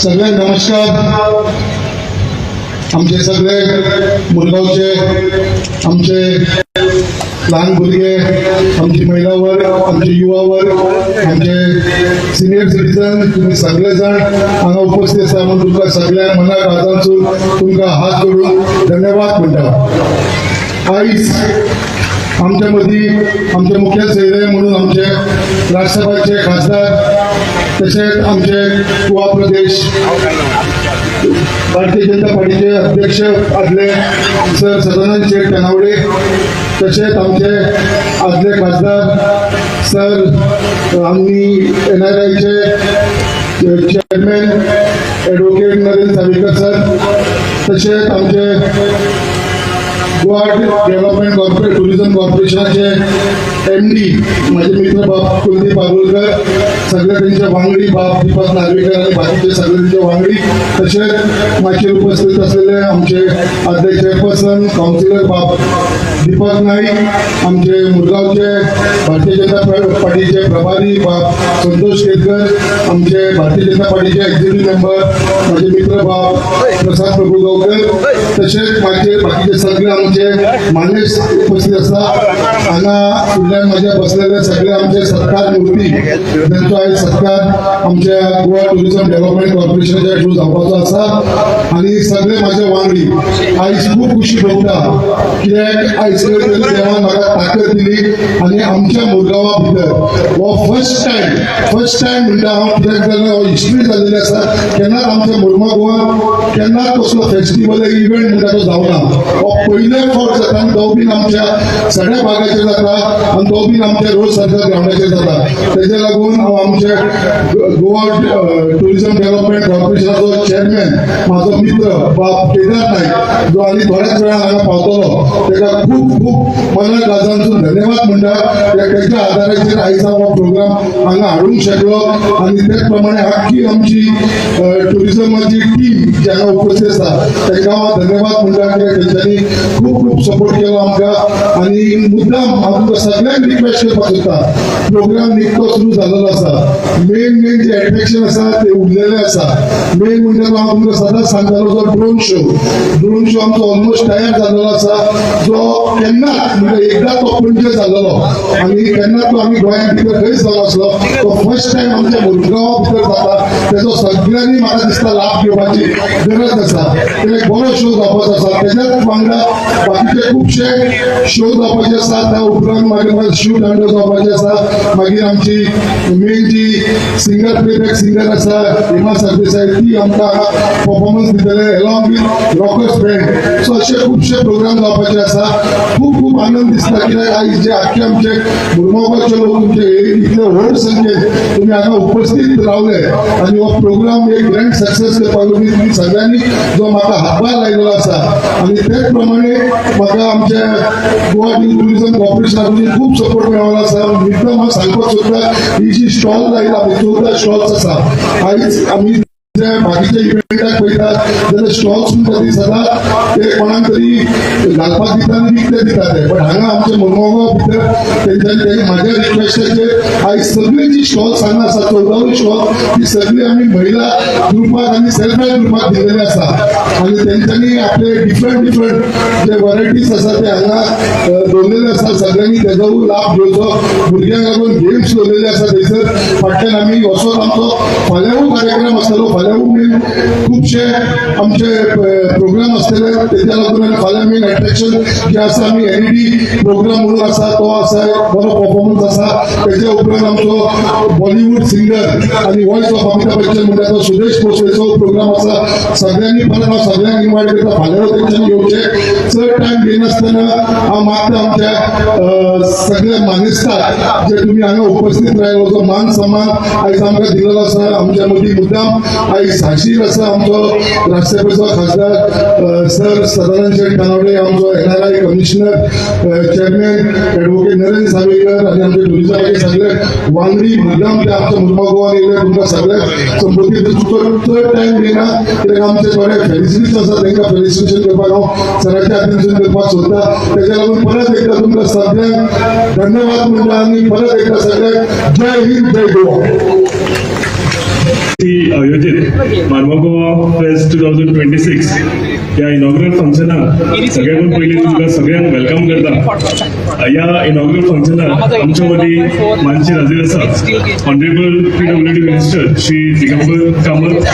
सगळे नमस्कार. आमचे सगळे मुरगांवचे आमचे लहान भुरगे, आमची महिला वर्ग, आमचे युवा वर्ग, आमचे सिनियर सिटीजन, तुम्ही सगळे जाण हांगा उपस्थित आसा म्हणून तुमकां सगळ्यांक मनाक काळजांतसून तुमकां हात जोडून धन्यवाद म्हणटा. आयज आमच्या मदीं आमचे मुखेल सोयरे म्हणून आमचे राज्यसभाचे खासदार, तशेंच आमचे गोवा प्रदेश भारतीय जनता पार्टीचे अध्यक्ष आदले सर सदानंद शेठ तानावडे, तशेंच आमचे आदले खासदार सर, आमी एनआरआयचे chairman advocate Narendra Savaikar sir, तशेंच आमचे गोवा डेव्हलपमेंट कॉर्पोरेट टुरिझम कॉर्पोरेशनाचे एमडी माझे मित्र बाब कुलदीप आगोलकर, सगळे त्यांचे वांगडी बाब दीपक नार्वेकर आणि बाकीचे सगळे त्यांचे वांगडी, तसेच माचयेर उपस्थित असलेले आमचे आदले चेअरपर्सन काउन्सिलर बाब दीपक नाईक, आमचे मुरगावचे भारतीय जनता पार्टीचे प्रभारी बाब संतोष केतकर, आमचे भारतीय जनता पार्टीचे एक्झिक्युटिव्ह मेंबर माझे मित्र बाब प्रसाद प्रभुगावकर, तशेंच माझे बाकीचे सगळे आमचे मानेस्त उपस्थित आसा. हांगा फुडल्यान माझ्या बसलेले सगळे आमचे सत्कार मूर्ती, तांचो आयज सत्कार आमच्या गोवा टुरिझम डेव्हलपमेंट कॉर्पोरेशनाच्या थ्रू जावपाचो आसा आनी सगळे माझे वांगडी. आयज खूब खुशी भोगता, कित्याक आयज देवान म्हाका ताकद दिली आनी आमच्या मुरगांवा भितर हो फर्स्ट टायम, फर्स्ट टायम म्हणटा हांव, कित्याक जाल्यार हो हिस्ट्री जाल्लेली आसा. केन्नाच आमच्या मुरगांव गोवान केन्नाच कसलो फेस्टिवल इव्हेंट म्हणटा तो जावना. हो पयले फावट जाता आनी तो बीन आमच्या सगळ्या भागाचेर जाता आनी तो बीन आमच्या रोज सर्कल ग्रावंडाचेर जाता. तेजे लागून हांव आमच्या गोवा टुरिझम डेव्हलपमेंट कॉर्पोरेशनाचो चेअरमॅन, म्हाजो मित्र बाब केदार नायक, जो आनी थोड्याच वेळान हांगा पावतलो, तेका खूब खूब मना काळजांतसून धन्यवाद म्हणटा. तेच्या आधाराचेर आयज हांव हो प्रोग्राम हांगा हाडूंक शकलो. आनी तेच प्रमाणे आख्खी आमची टुरिझमाची टीम जी हांगा उपस्थित आसा, तांकां हांव धन्यवाद म्हणटा, कित्याक तेंच्यांनी खूब खूब सपोर्ट केलो आमकां. आनी मुद्दाम हांव तुमकां सगळ्यांक रिक्वेस्ट करपाक सोदता, प्रोग्राम निकतो सुरू जाल्लो आसा, मेन मेन जे एट्रॅक्शन आसा ते उरलेले आसा. मेन म्हणजे हांव तुमकां सदांच सांगतालो, जो ड्रोन शो, ड्रोन शो आमचो ऑलमोस्ट तयार जाल्लो आसा, जो केन्नाच म्हणजे एकदां तो पणजे जाल्लो आनी केन्ना तो आमी गोंयांत भितर खंयच जालो आसलो, तो फर्स्ट टायम आमच्या मुरगांवा भितर जाता. तेजो सगळ्यांनी म्हाका दिसता लाभ घेवपाची गरज आसा. ते एक बरो शो जावपाचो आसा. तेच्याच वांगडा बाकीचे खुबशे शो जावपाचे आसा. त्या उपरांत मागीर म्हाका शिव तांडव जावपाचे आसा. मागीर आमची मेन जी सिंगर, प्लेबॅक सिंगर आसा हेमा सरदेसाय, ती आमकां परफॉर्मन्स दितले along with rockers band. So अशे खुबशे प्रोग्राम जावपाचे आसा. खूब खूब आनंद दिसता, कित्याक आयज जे आख्खे आमचे मुरगांवचे लोक, तुमचे इतले व्हड संख्येन तुमी हांगा उपस्थित रावले आनी हो प्रोग्राम एक ग्रँड सक्सेस करपाक तुमी सगळ्यांनी जो म्हाका हातभार लायलेलो आसा. आनी तेच प्रमाणे म्हाका आमच्या गोवा टुरिझम कॉर्पोरेशनाकडून खूब सपोर्ट मेळ्ळो आसा. मुद्दाम हांव सांगपाक सोदता, ही जी स्टॉल लायला, आमी 14 स्टॉल्स आसा आयज आमी. जे बाकीच्या इव्हेंटाक पळयतात जाल्यार स्टॉल्स म्हणटा ती सदांच ते कोणाक तरी घालपाक दिता आनी विकते दिता ते. बट हांगा आमच्या मुरगांव भितर तेंच्यांनी तेंच्या म्हाज्या रिक्वेस्टाचेर आयज सगळी जी स्टॉल्स हांगा आसा, 14 स्टॉल, ती सगळी आमी महिला ग्रुपाक आनी सेल्फ हेल्प ग्रुपाक दिलेले आसा आनी तेंच्यांनी आपले डिफरंट डिफरंट जे व्हरायटीज आसा ते हांगा दवरलेले आसा. सगळ्यांनी तेजो लाभ घेवचो. भुरग्यांक लागून गेम्स दवरलेले आसा थंयसर फाटल्यान. आमी असोच आमचो फाल्यांवूय कार्यक्रम आसतलो. फाल्यांवूय मेन खुबशे आमचे प्रोग्राम आसतले. तेच्या लागून आनी फाल्यां मेन अट्रॅक्शन जे आसा, आमी एलईडी प्रोग्राम म्हणून आसा, तो आसा, बरो परफॉर्मन्स आसा. तेच्या उपरांत आमचो बॉलिवूड सिंगर आनी वॉयस ऑफ अमिताभ बच्चन म्हणटा तो सुदेश भोसलेचो प्रोग्राम आसा. सगळ्यांनी, परत हांव सगळ्यांक इन्वायट करता, फाल्यां तेंच्यांनी येवचें. चड टायम घेयनासतना हांव मागता आमच्या सगळ्या मानेस्ताक, जे तुमी हांगा उपस्थित राहिलो, जो मान सन्मान आयज आमकां दिलेलो आसा. आमच्या मदीं मुद्दाम आयज हाजीर आसा आमचो राज्यसभेचो खासदार सर सदानंद शेट तानावडे, आमचो NRI commissioner chairman advocate Narendra Savaikar आनी आमचे टुरिझमाचे सगळे वांगडी मुद्दाम ते आमच्या मुरगांव गोवान येयले. तुमकां सगळ्यांक संबोधीत चड टायम घेयना, कित्याक आमचे थोडे फेलिसिटेशन आसा, तांकां फेलिसिटेशन करपाक हांव सराच्या हातीन करपाक सोदता. तेच्या लागून परत एकदा तुमकां सगळ्यांक धन्यवाद म्हणटा आनी परत एकदा सगळ्यांक जय हिंद, जय गोवा. ती आयोजित मार्मागोवा फेस्ट 2026 ह्या इनॉग्रल फंक्शनाक सगळ्याकून पयलीं तुमकां सगळ्यांक welcome करता. ह्या इनॉग्रल फंक्शनाक आमच्या मदीं मानशेर हाजीर आसा honourable PWD minister Shri Digambar Kamat,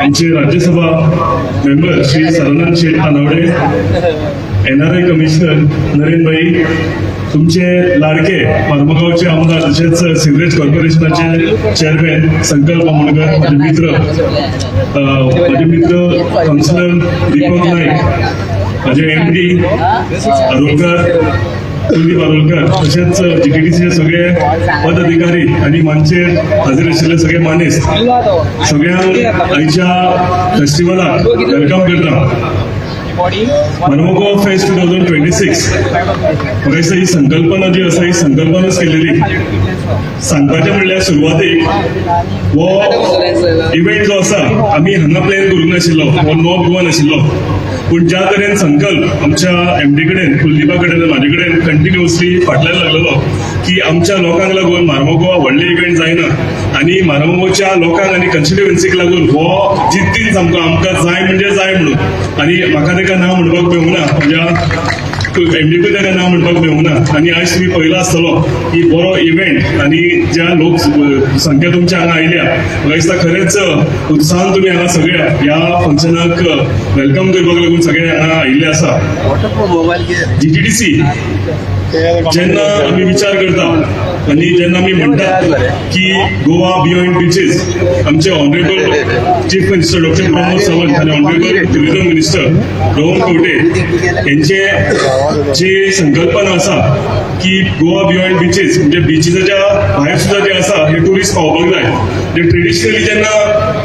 आमचे Rajya Sabha member Shri Sadanand Sheth Tanavade, NRI commissioner Naren भाई, तुमचे लाडके मार्मगावचे आमदार तशेंच सिवरेज कॉर्पोरेशनाचे चेअरमॅन संकल्प आमोणकर, माझे मित्र काउन्सिलर दीपक नाईक, माझे एमडी आरोलकर, कुलदीप आरोलकर, तशेंच जीटीडीसीचे सगळे पदाधिकारी आनी मानचेर हाजीर आशिल्ले सगळे मानेस्त, सगळ्यांक आयच्या फेस्टिवलाक welcome करता. मार्मगोवा फेस्ट 2026, म्हाका दिसता ही संकल्पना जी आसा, ही संकल्पनाच केलेली. सांगपाचें म्हणल्यार सुरवातेक हो इव्हेंट जो आसा, आमी हांगा प्लॅन करूंक नाशिल्लो, हो नॉर्थ गोवान आशिल्लो. पूण ज्या तरेन संकल्प आमच्या एमडी कडेन, कुलदीपा कडेन, म्हाजे कडेन कंटिन्युअसली फाटल्यान लागलेलो की आमच्या लोकांक लागून मार्मगोवा व्हडले इव्हेंट जायना आनी मार्मगोवाच्या लोकांक आनी कॉन्स्टिट्युएन्सीक लागून हो जिद्दीन सामको आमकां जाय म्हणजे जाय म्हणून. आनी म्हाका ताका ना म्हणपाक मेळूंक ना, म्हज्या एमडीकूय ताका ना म्हणपाक मेळूंक ना. आनी आयज तुमी पळयला आसतलो की बरो इव्हेंट आनी ज्या लोक संख्या तुमच्या हांगा आयल्या, म्हाका दिसता खरेंच उत्साहान तुमी हांगा सगळ्या ह्या फंक्शनाक welcome करपाक लागून सगळे हांगा आयिल्ले आसा. जीटीडीसी जेन्ना आमी विचार करता आनी जेन्ना आमी म्हणटा की गोवा बियॉन्ड बिचीस, आमचे honourable chief minister doctor Pramod Sawant आनी honourable tourism minister Rohan Khaunte यांचे जी संकल्पना आसा की गोवा बियॉन्ड बिचीस, म्हणजे बिचीसाच्या भायर सुद्दां जे आसा हे टुरिस्ट पावपाक जाय. जे ट्रेडिशनली जेन्ना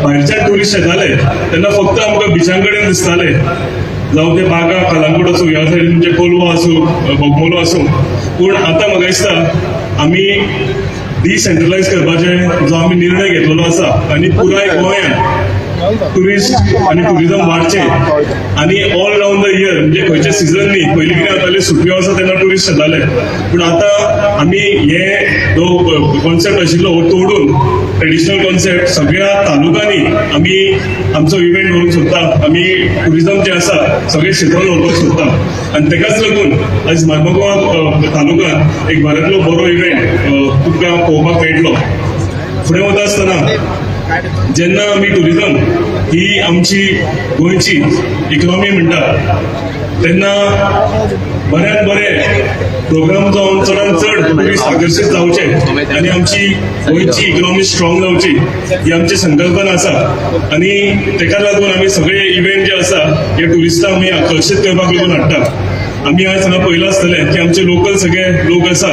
भायरच्यान टुरिस्ट येताले तेन्ना फक्त आमकां बिचां कडेन दिसताले, जावं ते बागा कलांगूट आसूं, ह्या सायडीन तुमचे कोलवा आसूं, बोगमोलो आसूं. पूण आतां म्हाका दिसता आमी डिसेंट्रलायज करपाचे जो आमी निर्णय घेतलेलो आसा आनी पुराय गोंयांत टुरिस्ट आनी टुरिझम वाडचें आनी ऑल रावंड the year, म्हणजे खंयचे सिजन न्ही. पयलीं कितें जातालें, सुटयो आसा तेन्ना टुरिस्ट येताले. पूण आतां आमी हे जो कॉन्सेप्ट आशिल्लो हो तोडून ट्रेडिशनल कॉन्सेप्ट सगळ्या तालुकांनी आमी आमचो इव्हेंट व्हरूंक सोदता. आमी टुरिझम जें आसा सगळे क्षेत्रान व्हरपाक सोदता आनी तेकाच लागून आयज मार्मगोवा तालुक्यात एक बऱ्यांतलो बरो इव्हेंट तुमकां पळोवपाक मेळटलो. फुडें वता आसतना जेन्ना आमी टुरिझम ही आमची गोंयची इकॉनॉमी म्हणटा तेन्ना बऱ्यात बरे प्रोग्राम जावन चडान चड टुरिस्ट आकर्शीत जावचे आनी आमची गोंयची इकॉनॉमी स्ट्रॉंग जावची ही आमची संकल्पना आसा. आनी तेका लागून आमी सगळे इव्हेंट जे आसा हे टुरिस्टांक आमी आकर्शीत करपाक लागून हाडटा. आमी आयज हांगा पळयलां आसतलें की आमचे लोकल सगळे लोक आसा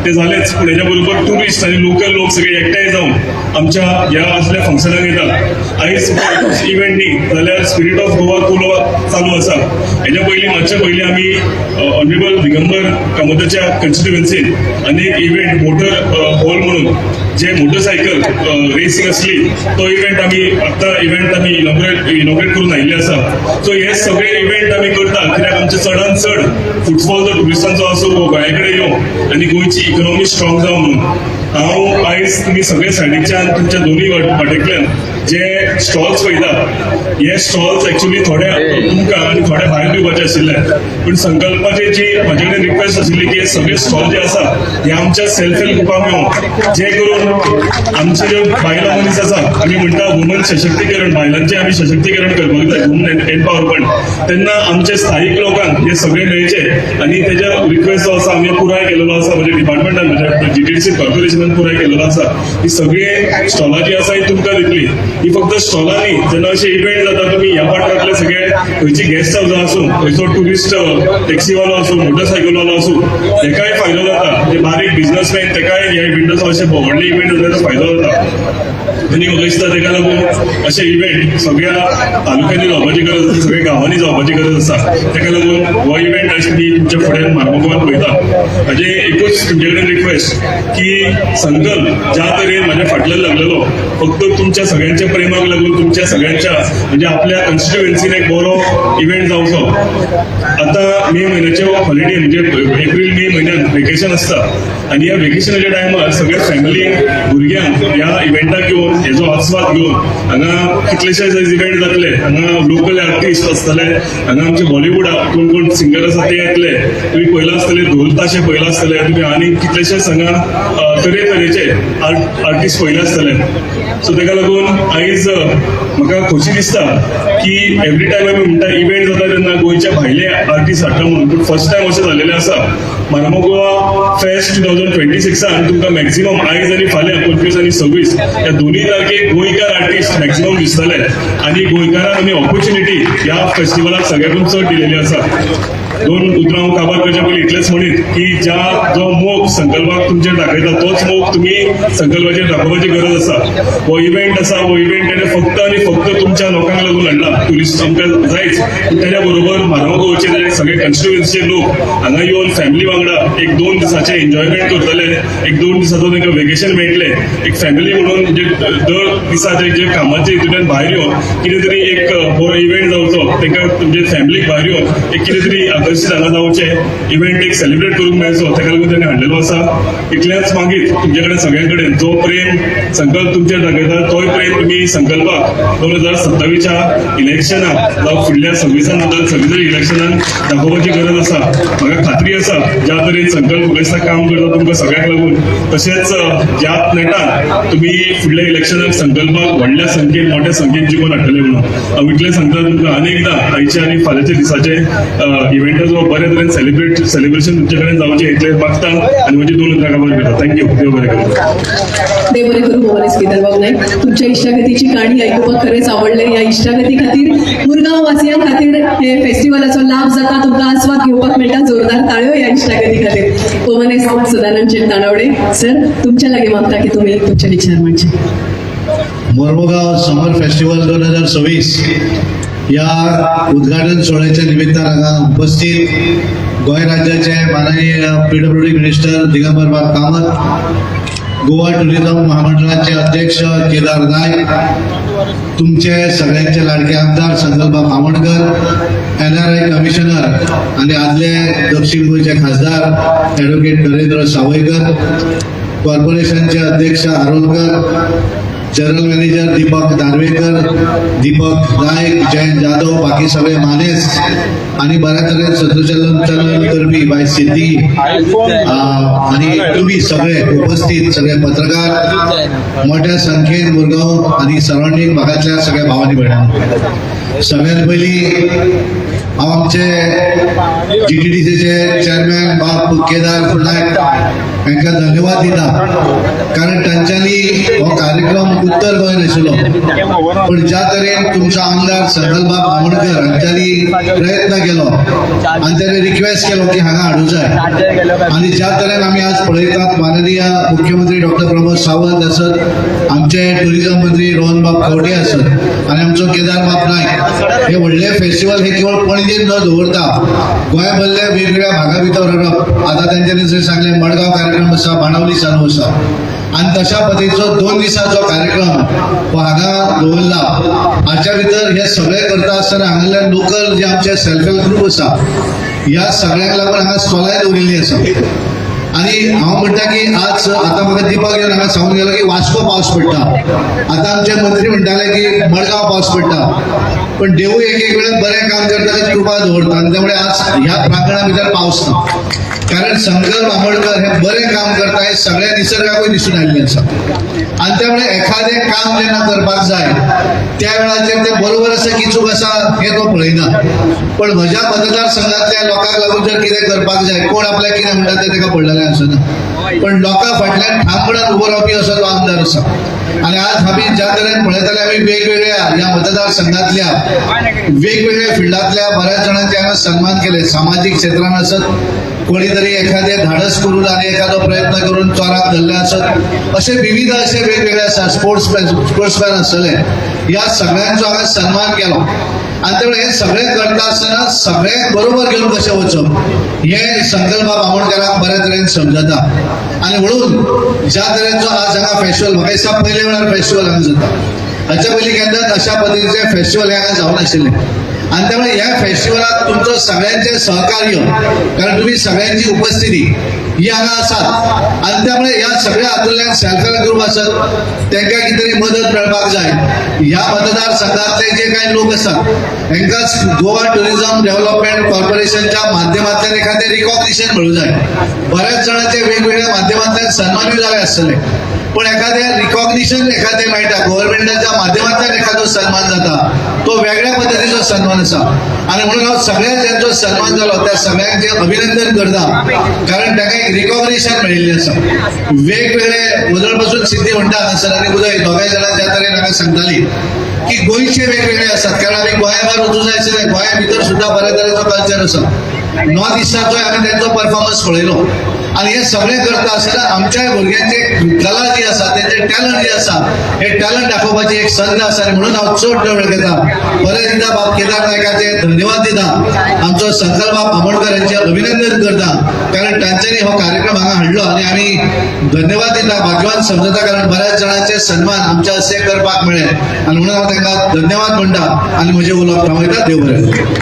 ते जालेच, पूण हेच्या बरोबर टुरिस्ट आनी लोकल लोक सगळे एकठांय जावन आमच्या ह्या असल्या फंक्शनाक येतात. आयज इव्हेंट न्ही जाल्यार स्पिरीट ऑफ गोवा कोलवा चालू आसा. हेच्या पयलीं, मातशे पयलीं आमी ऑनरेबल दिगंबर कामताच्या कॉन्स्टिट्युएन्सीन अनेक इव्हेंट मोटर हॉल म्हणून जे मोटरसायकल रेसींग आसली तो इव्हेंट आमी आतां इव्हेंट आमी इनॉग्रेट करून आयिल्ले आसा. सो हे सगळे इव्हेंट आमी करता कित्याक आमचे चडान चड फुटफॉल जो ट्युरिस्टांचो आसो तो गोंया कडेन येवं आनी गोंयची इकॉनॉमी स्ट्रॉंग जावं म्हणून. हांव आयज तुमी सगळे सायडीच्यान तुमच्या दोन्ही वाटेंतल्यान जे स्टॉल्स पळयता, हे स्टॉल्स एक्चुअली थोडे तुमकां आनी थोडे भायर दिवपाचे आशिल्ले, पूण संकल्पाची जी म्हाजे कडेन रिक्वेस्ट आशिल्ली की हे सगळे स्टॉल जे आसा हे आमच्या सेल्फ हेल्प ग्रुपाक येवं, जे करून आमचे जे बायलां मनीस आसा, आमी म्हणटा वुमन सशक्तीकरण, बायलांचें आमी सशक्तीकरण करपाक जाय, वुमन एम्पावरमेंट, तेन्ना आमचे स्थायीक लोकांक हे सगळे मेळचे आनी तेज्या रिक्वेस्ट जो आसा आमी पुराय केलेलो आसा. म्हणजे डिपार्टमेंटान, म्हणजे जीटीडीसी कॉर्पोरेशनान पुराय केलेलो आसा. ही सगळे स्टॉलां जी आसा ही तुमकां दितली. ही फक्त स्टॉलां न्ही, जेन्ना अशे इव्हेंट जाता, तुमी ह्या वाठारांतले सगळे खंयची गेस्ट हावसां आसूं, खंयचो ट्युरिस्ट टॅक्सीवालो आसूं, मोटरसायकलवालो आसूं, तेकाय फायदो जाता. जे बारीक बिझनसमॅन तेकाय ह्या इव्हेंटाचो, अशे व्हडले इव्हेंट जाता, फायदो जाता. आनी म्हाका दिसता तेका लागून अशे इव्हेंट सगळ्या तालुक्यांनी जावपाची गरज आसा, सगळ्या गांवांनी जावपाची गरज आसा. तेका लागून हो इव्हेंट अशें मी तुमच्या फुड्यान मार्मोगांवान पळयता. म्हाजें एकूच तुमचे कडेन रिक्वेस्ट की संकल्प ज्या तरेन म्हाज्या फाटल्यान लागलेलो, फक्त तुमच्या सगळ्यांच्या प्रेमाक लागून, तुमच्या सगळ्यांच्या म्हणजे आपल्या कॉन्स्टिट्युएन्सीन एक बरो इव्हेंट जावचो. आतां मे म्हयन्याचे हॉलिडे, म्हणजे एप्रील मे म्हयन्यात वेकेशन आसता आनी ह्या वेकेशनाच्या टायमार सगळे फॅमिली भुरग्यांक ह्या इव्हेंटाक येवन हेजो आस्वाद घेवन, हांगा कितलेशेच इव्हेंट जातले, हांगा लोकल आर्टिस्ट आसतले, हांगा आमचे बॉलिवूड कोण कोण सिंगर आसा ते येतले. तुमी पळयला आसतले, ढोल ताशे पळयला आसतले तुमी आनी कितलेशेच हांगा तरेतरेचे आर्टिस्ट पळयले आसतले. सो तेका लागून आयज म्हाका खोशी दिसता की एवरी टायम आमी म्हणटा इव्हेंट जाता तेन्ना गोंयच्या भायले आर्टिस्ट हाडटा म्हणून, पूण फर्स्ट टायम अशें जाल्लेलें आसा, मार्मोगोवा फेस्ट 2026 तुमकां मॅक्झिमम आयज आनी फाल्यां 25 आनी 26 ह्या दोन्ही तारखेक गोंयकार आर्टिस्ट मॅक्झिमम दिसतले आनी गोंयकारांक आमी ऑपॉर्च्युनिटी ह्या फेस्टिवलाक सगळ्याकून चड दिलेली आसा. दोन उतरां हांव काबार करच्या पयलीं इतलेंच म्हणीत की ज्या जो मोग संकल्पाक तुमचेर दाखयता, तोच मोग तुमी संकल्पाचेर दाखोवपाची गरज आसा. हो इव्हेंट आसा, हो इव्हेंट ताणें फक्त आनी फक्त तुमच्या लोकांक लागून हाडला. ट्युरिस्ट आमकां जायच, पूण तेज्या बरोबर मार्मो गोवाचे सगळे कॉन्स्टिट्युएन्सीचे लोक हांगा येवन फॅमिली वांगडा एक दोन दिसाचें एन्जॉयमेंट करतले, एक दोन दिसाचो तांकां वेकेशन मेळटलें, एक फॅमिली म्हणून म्हणजे दर दिसाचे जे कामाचे हितूंतल्यान भायर येवन कितें तरी एक बरो इव्हेंट जावचो, तांकां म्हणजे फॅमिलीक भायर येवन एक कितें तरी आकर्शीत हांगा जावचें, इव्हेंट एक सेलिब्रेट करूंक मेळचो, ताका लागून ताणें हाडलेलो आसा. इतलेंच मागीर तुमचे कडेन सगळ्यां कडेन जो प्रेम संकल्प तुमचेर दाखयता, तोय प्रेम तुमी संकल्पाक 2027च्या इलेक्शनाक जावं फुडल्या 26 जाता 26 इलेक्शनाक दाखोवपाची गरज आसा. म्हाका खात्री आसा, ज्या तरेन संकल्प म्हाका काम करता तुमकां सगळ्यांक लागून, तशेंच ज्या नेटान तुमी फुडल्या इलेक्शनाक संकल्पाक व्हडल्या संख्येन, मोठ्या संख्येन जिखून हाडटले म्हणून हांव इतलें सांगता तुमकां. अनेकदां आयचे आनी फाल्यांच्या दिसाचे इव्हेंटाचो बऱ्या तरेन सेलिब्रेशन तुमचे कडेन जावचें इतलें मागता आनी म्हजी दोन उतरां काबार करता. Thank you, देव बरें करूं. देव बरें करूं भोवनेश केदारबाब नायक. तुमच्या इश्टागतीची काणी आयकुपाक खरेंच आवडलें. ह्या इश्टागती खातीर, मुरगांव वासियां खातीर हे फेस्टिवलाचो लाभ जाता, तुमकां आस्वाद घेवपाक मेळटा. जोरदार ताळयो ह्या इश्टागती खातीर. भोवनेश सदानंद शेट तानावडे सर, तुमच्या लागीं मागता की तुमी तुमचे विचार मांडचे. मोर्मुगांव समर फेस्टिवल 2026 या उद्घाटन सोहळ्याच्या निमित्तान हांगा उपस्थित गोंय राज्याचे माननीय पीडब्ल्यूडी मिनिस्टर दिगंबर बाब कामत, गोवा टुरिझम महामंडळाचे अध्यक्ष केदार नायक, तुमचे सगळ्यांचे लाडके आमदार संकल्पबाब आमोणकर, एनआरआय कमिशनर आणि आदले दक्षिण गोंयचे खासदार ॲडव्होकेट नरेंद्र सावयकर, कॉर्पोरेशनचे अध्यक्ष आरोलकर, जनरल मॅनेजर दीपक दार्वेकर, दीपक नायक, जयंत जाधव, बाकी सगळे मानेस्त आणि बऱ्या तरेन सूत्रसंचालन करपी बाय सिद्धी आणि तुम्ही सगळे उपस्थित सगळे पत्रकार, मोठ्या संख्येन मुरगांव आणि सराउंडिंग भागातल्या सगळ्या भावांनी भयणांनो, सगळ्यात पहिली हांव आमचे जीटीडीसीचे चेअरमॅन बाब केदार नायक हांकां धन्यवाद दिता, कारण तांच्यांनी हो कार्यक्रम उत्तर गोंय नाशिल्लो, पण ज्या तरेन तुमचो आमदार संकल्पबाब आमोणकर हांच्यांनी प्रयत्न केलो आनी ताणें रिक्वेस्ट केलो की हांगा हाडूं जाय आनी ज्या तरेन आमी आज पळयतात, माननीय मुख्यमंत्री डॉक्टर प्रमोद सावंत आसत, आमचे टुरिझम मंत्री रोहनबाब खंवटे आसत आनी आमचो केदारबाब नायक, हे व्हडले फेस्टिवल हे केवळ पणजेन न दवरता गोंय भरल्या वेगवेगळ्या भागा भितर व्हरप. आतां तेंच्यांनी जशें सांगलें, मडगांव कार्यक्रम कार्यक्रम आसा, बाणावली चालू आसा आनी तशा पद्दतीचो 2 दिसांचो कार्यक्रम हो हांगा दवरला. हाच्या भितर हे सगळे करता आसतना हांगासरले लोकल जे आमचे सेल्फ हेल्प ग्रूप आसा, ह्या सगळ्यांक लागून हांगा स्टॉलाय दवरिल्ली आसा. आनी हांव म्हणटा की आज आतां म्हाका दीपक येवन हांगा सांगून गेलो की वास्को पावस पडटा. आतां आमचे मंत्री म्हणटाले की मडगांव पावस पडटा, पण देवूय एक एक वेळार बरें काम करता ताची कृपा दवरता आनी त्यामुळे आज ह्या प्रांगणा भितर पावस ना, कारण संकल्प आमोणकर हे बरें काम करता हे सगळ्या निसर्गाकूय दिसून आयिल्लें आसा. आनी त्यामुळे एखादें काम जेन्ना करपाक जाय त्या वेळाचेर तें बरोबर आसा की चूक आसा हें तो पळयना, पण म्हज्या मतदारसंघातल्या लोकांक लागून जर कितें करपाक जाय, कोण आपल्याक कितें म्हणटा तें ताका पडलेलें आसना, पण लोकां फाटल्यान ठामपणान उबो रावपी असो तो आमदार आसा. आनी आज आमी ज्या तरेन पळयताले, आमी वेगवेगळ्या ह्या मतदारसंघातल्या वेगवेगळ्या फिल्डांतल्या बऱ्याच जाणांचे हांगा सन्मान केले. सामाजीक क्षेत्रान आसत, कोणी तरी एखादे धाडस करून आनी एखादो प्रयत्न करून चोराक धरले आसत, असे विविध असे वेगवेगळे आसा, स्पोर्ट्समॅन आसतले, ह्या सगळ्यांचो हांगा सन्मान केलो. आनी त्यामुळे हे सगळें करता आसतना सगळ्यांक बरोबर घेवन कशें वचप हें संकल्प आमोणकराक बऱ्या तरेन समजता. आनी म्हणून ज्या तरेचो आज हांगा फेस्टिवल, म्हाका दिसता पयले वेळार फेस्टिवल हांगा जाता, हाच्या पयलीं केन्नाच अशा पद्दतीचें फेस्टिवल हें हांगा जावनाशिल्लें. आनी त्यामुळे ह्या फेस्टिवलाक तुमचो सगळ्यांचें सहकार्य, कारण तुमी सगळ्यांची उपस्थिती ही हांगा आसात आनी त्यामुळे ह्या सगळ्या हातूंतल्यान सेल्फ हेल्प ग्रूप आसत तांकां कितें तरी मदत मेळपाक जाय. ह्या मतदारसंघातले जे कांय लोक आसात तांकां गोवा टुरिझम डेव्हलपमेंट कॉर्पोरेशनच्या माध्यमांतल्यान एखादें रिकॉग्निशन मेळूं जाय. बऱ्याच जाणांचे वेगवेगळ्या माध्यमांतल्यान सन्मानूय जाले आसतले, पण एखादें रिकॉग्निशन एखादें मेळटा, गव्हर्मेंटाच्या माध्यमांतल्यान एखादो सन्मान जाता, तो वेगळ्या पद्दतीचो सन्मान आसा. आनी म्हणून हांव सगळ्या ज्यांचो सन्मान जालो त्या सगळ्यांचें अभिनंदन करता, कारण ताका एक रिकॉग्निशन मेळिल्लें आसा. वेगवेगळे वदळ पासून सिद्धी म्हणटा हांगासर आनी उदय दोगांय जाणां ज्या तरेन हांगा सांगताली की गोंयचे वेगवेगळे आसात, कारण आमी गोंया भायर वचूं जाय आशिल्लें, गोंया भितर सुद्दां बऱ्या तरेचो कल्चर आसा. नॉर्थ इस्टाचोय आमी तेंचो परफॉर्मन्स पळयलो. आनी हे सगळें करता आसतना आमच्याय भुरग्यांचे कला जी आसा, तेंचे टॅलंट जे आसा, हे टॅलंट दाखोवपाची एक संद आसा. आनी म्हणून हांव चड वेळ घेता, परत एकदां बाब केदार नायकाचे धन्यवाद दिता, आमचो संकल्प आमोणकर यांचे अभिनंदन करता, कारण तांच्यांनी हो कार्यक्रम हांगा हाडलो आनी आमी धन्यवाद दिता, भाग्यवान समजता, कारण बऱ्याच जाणांचे सन्मान आमच्या हस्ते करपाक मेळ्ळे आनी म्हणून हांव तांकां धन्यवाद म्हणटा आनी म्हजें उलोवप थांबयता. देव बरें करूं.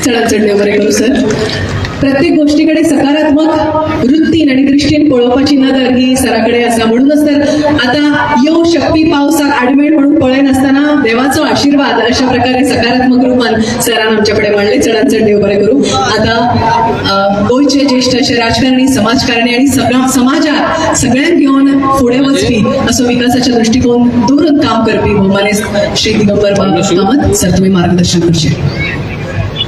चडात चड देव बरें करूं सर. प्रत्येक गोष्टीकडे सकारात्मक वृत्तीन आणि दृष्टीन पळोवपाची नदर ही सराकडे आसा, म्हणूनच तर आता येऊ शकपी पावसाक आडमेळ म्हणून पळयनासतना देवाचो आशीर्वाद अशा प्रकारे सकारात्मक रूपान सरान आमच्याकडे मांडले. चडात चड देव बरें करूं. आता गोंयचे ज्येश्ठ अशे राजकारणी, समाजकारणी आणि सगळ्या समाजात सगळ्यांक घेवन फुडें वचपी असो विकासाच्या दृष्टिकोन दवरून काम करपी भोवमानेस्त श्री दिगंबर कामत सर, तुम्ही मार्गदर्शन करचे.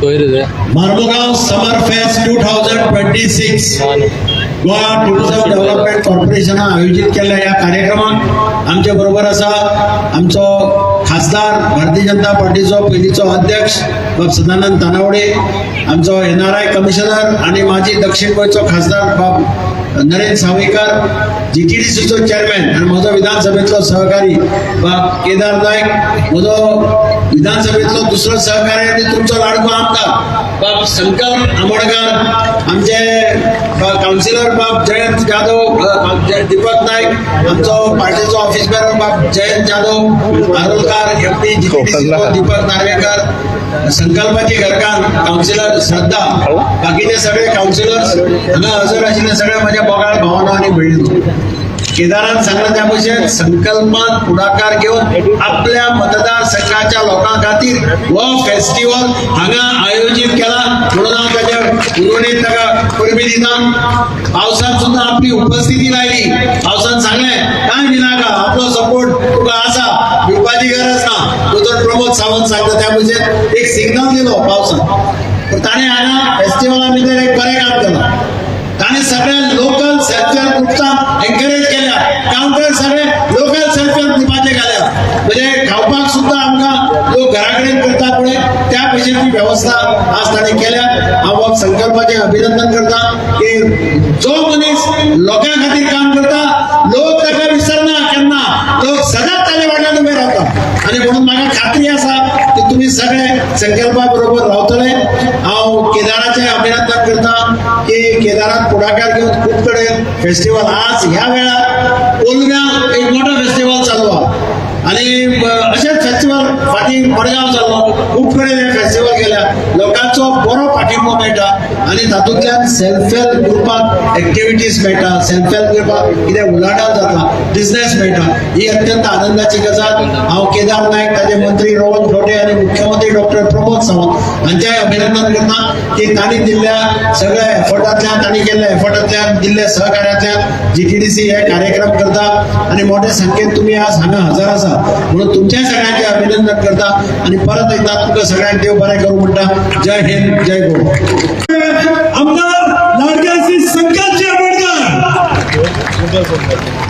Marmugao summer fest 2026 Goa tourism development कॉर्पोरेशनान आयोजीत केल्ल्या ह्या कार्यक्रमाक आमचे बरोबर आसा आमचो खासदार, भारतीय जनता पार्टीचो पयलींचो अध्यक्ष बाब सदानंद तानावडे, आमचो एनआरआय कमिशनर आणि माजी दक्षिण गोंयचो खासदार बाब नरेंद्र सावयकर, जीटीडीसीचो चेअरमॅन आणि म्हजो विधानसभेतलो सहकारी बाब केदार नायक, म्हजो विधानसभेतलो दुसरो सहकारी आनी तुमचो लाडको आमदार बाब शंकर आमोणकर, आमचे कावन्सिलर बाब जयंत जाधव, दीपक नायक, आमचो पार्टीचो ऑफिस बेरर बाब जयंत जाधव आरोलकार, एमपी जीटीडीसीचो दीपक नार्वेकर, संकल्पाची घरकान्न कावन्सिलर श्रद्धा, बाकीचे सगळे कावन्सिलर्स, हांगा हजर आशिल्ले सगळे म्हज्या मोगाळ भावानो आनी भयणीनो, केदारान सांगलें त्या भशेन संकल्पान फुडाकार घेवन आपल्या मतदारसंघाच्या लोकां खातीर हो फेस्टिवल हांगा आयोजीत केला म्हणून हांव ताच्या उलोवणीत ताका परबीं दिता. पावसात सुद्दां आपली उपस्थिती लायली. पावसान सांगलें कांय भिनाका, आपलो सपोर्ट तुका आसा, भिवपाची गरज ना. दोतोर प्रमोद सावंत सांगता त्या भशेन एक सिग्नल दिलो पावसान, पण ताणें हांगा फेस्टिवला भितर एक बरें काम केलां. ताणें सगळ्या लोकल सेल्फ हेल्प ग्रुप्सांक एनकरेज केल्या, काउंटर सगळे लोकल सेल्फ हेल्प ग्रुपाचे घाल्या, म्हणजे खावपाक सुद्दां आमकां लोक घरा कडेन करता पळय त्या भशेनची वेवस्था आज ताणें केल्या. हांव बाब संकल्पाचें अभिनंदन करता की जो मनीस लोकां खातीर काम करता, लोक ताका विसरना केन्ना, लोक सदांच ताजे फाटल्यान उबे रावता. आनी म्हणून म्हाका खात्री आसा की तुमी सगळे संकल्पा बरोबर रावतले. हांव केदाराचें अभिनंदन करता की केदारान फुडाकार फुडाकार घेवन खूब कडेन फेस्टिवल आज ह्या वेळार ओलव्यां एक मोठो फेस्टिवल चालू आहा आणि अशेंच फेस्टिवल फाटीं मडगांव जाल्लो, खूब कडेन हे फेस्टिवल केल्या. लोकांचो बरो पाठिंबो मेळटा आनी तातूंतल्यान सेल्फ हेल्प ग्रुपाक एक्टिविटीज मेळटा, सेल्फ हेल्प ग्रुपाक कितें उलाढाल जाता, बिझनेस मेळटा. ही अत्यंत आनंदाची गजाल. हांव केदार नायक, ताजे मंत्री रोहन खंवटे आनी मुख्यमंत्री डॉक्टर प्रमोद सावंत हांचें अभिनंदन करता की तांणी दिल्ल्या सगळ्या एफर्टांतल्यान, तांणी केल्ल्या एफर्टांतल्यान, दिल्ल्या सहकार्यांतल्यान जीटीडीसी हे कार्यक्रम करता आनी मोठ्या संख्येन तुमी आज हांगा हजर आसा म्हणून तुमच्या सगळ्यांचे अभिनंदन करता आनी परत एकदा तुमकां सगळ्यांक देव बरें करूं म्हणटा. जय हिंद, जय गोवा. आमदार लाडके श्री संकल्पजी आंबेडकर.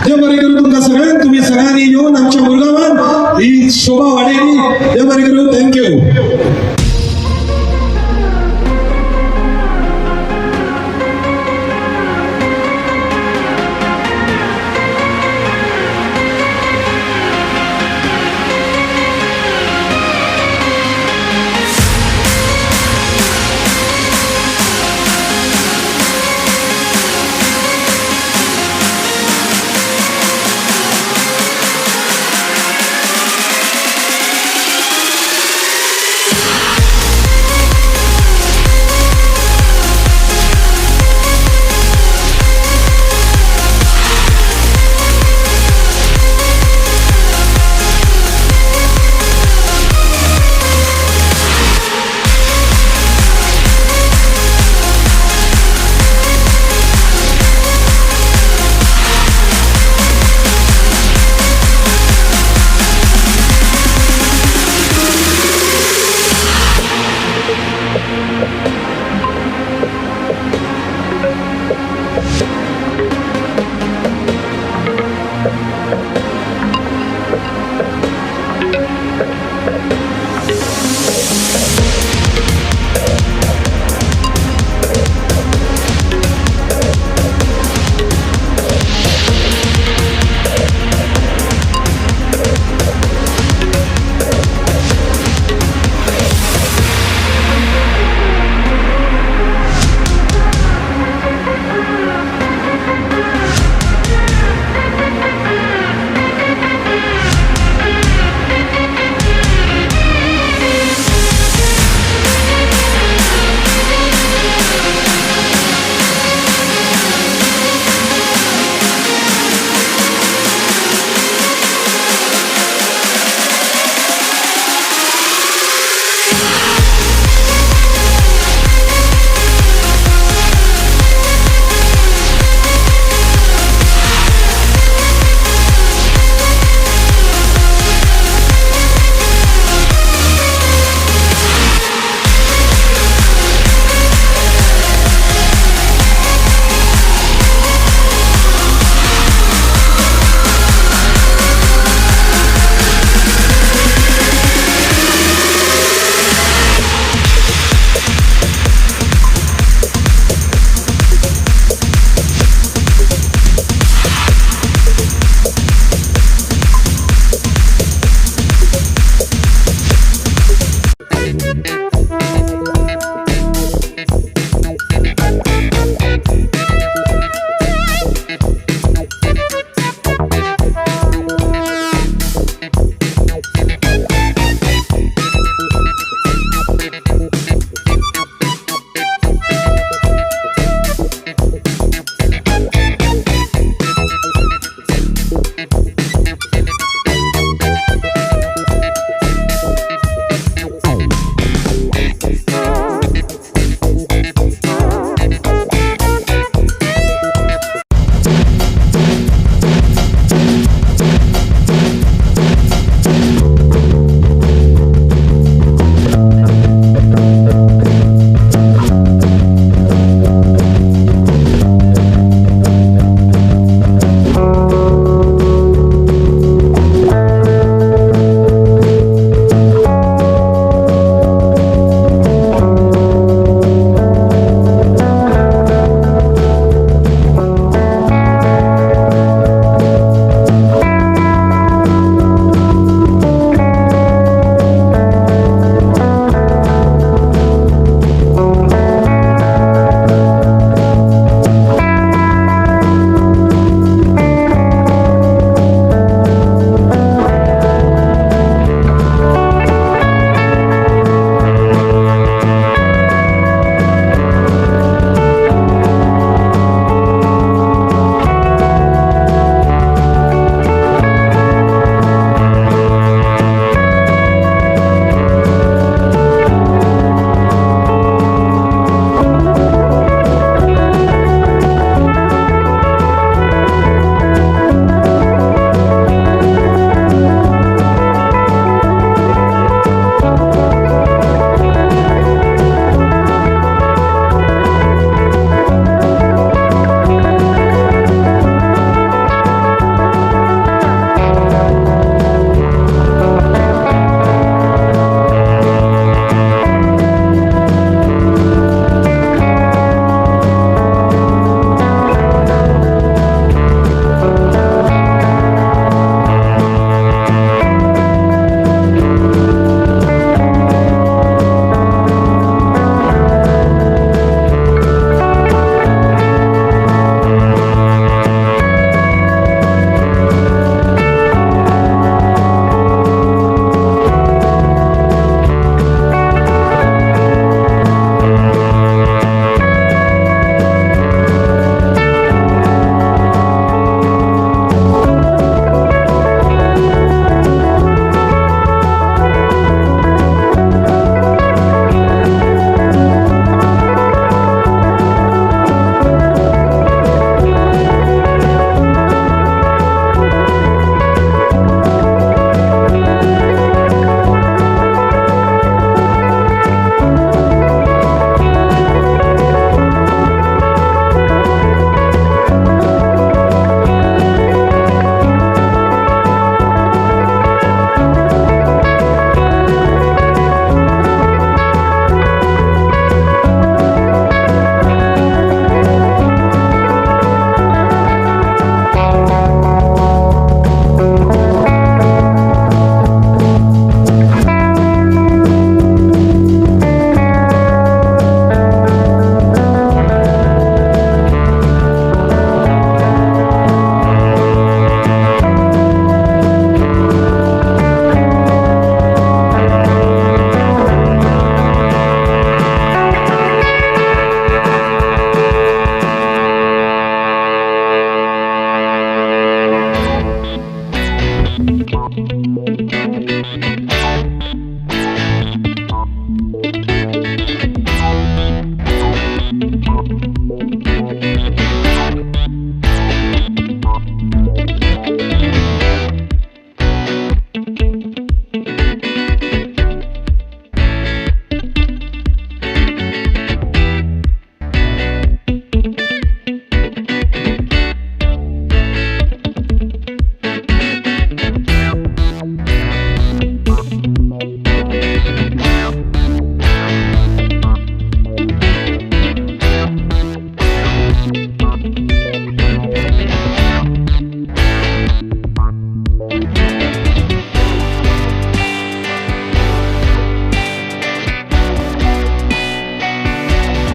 देव बरें करूं तुमकां सगळ्यांक. तुमी सगळ्यांनी येवन आमच्या मुरगांवान ही शोभा वाडयली.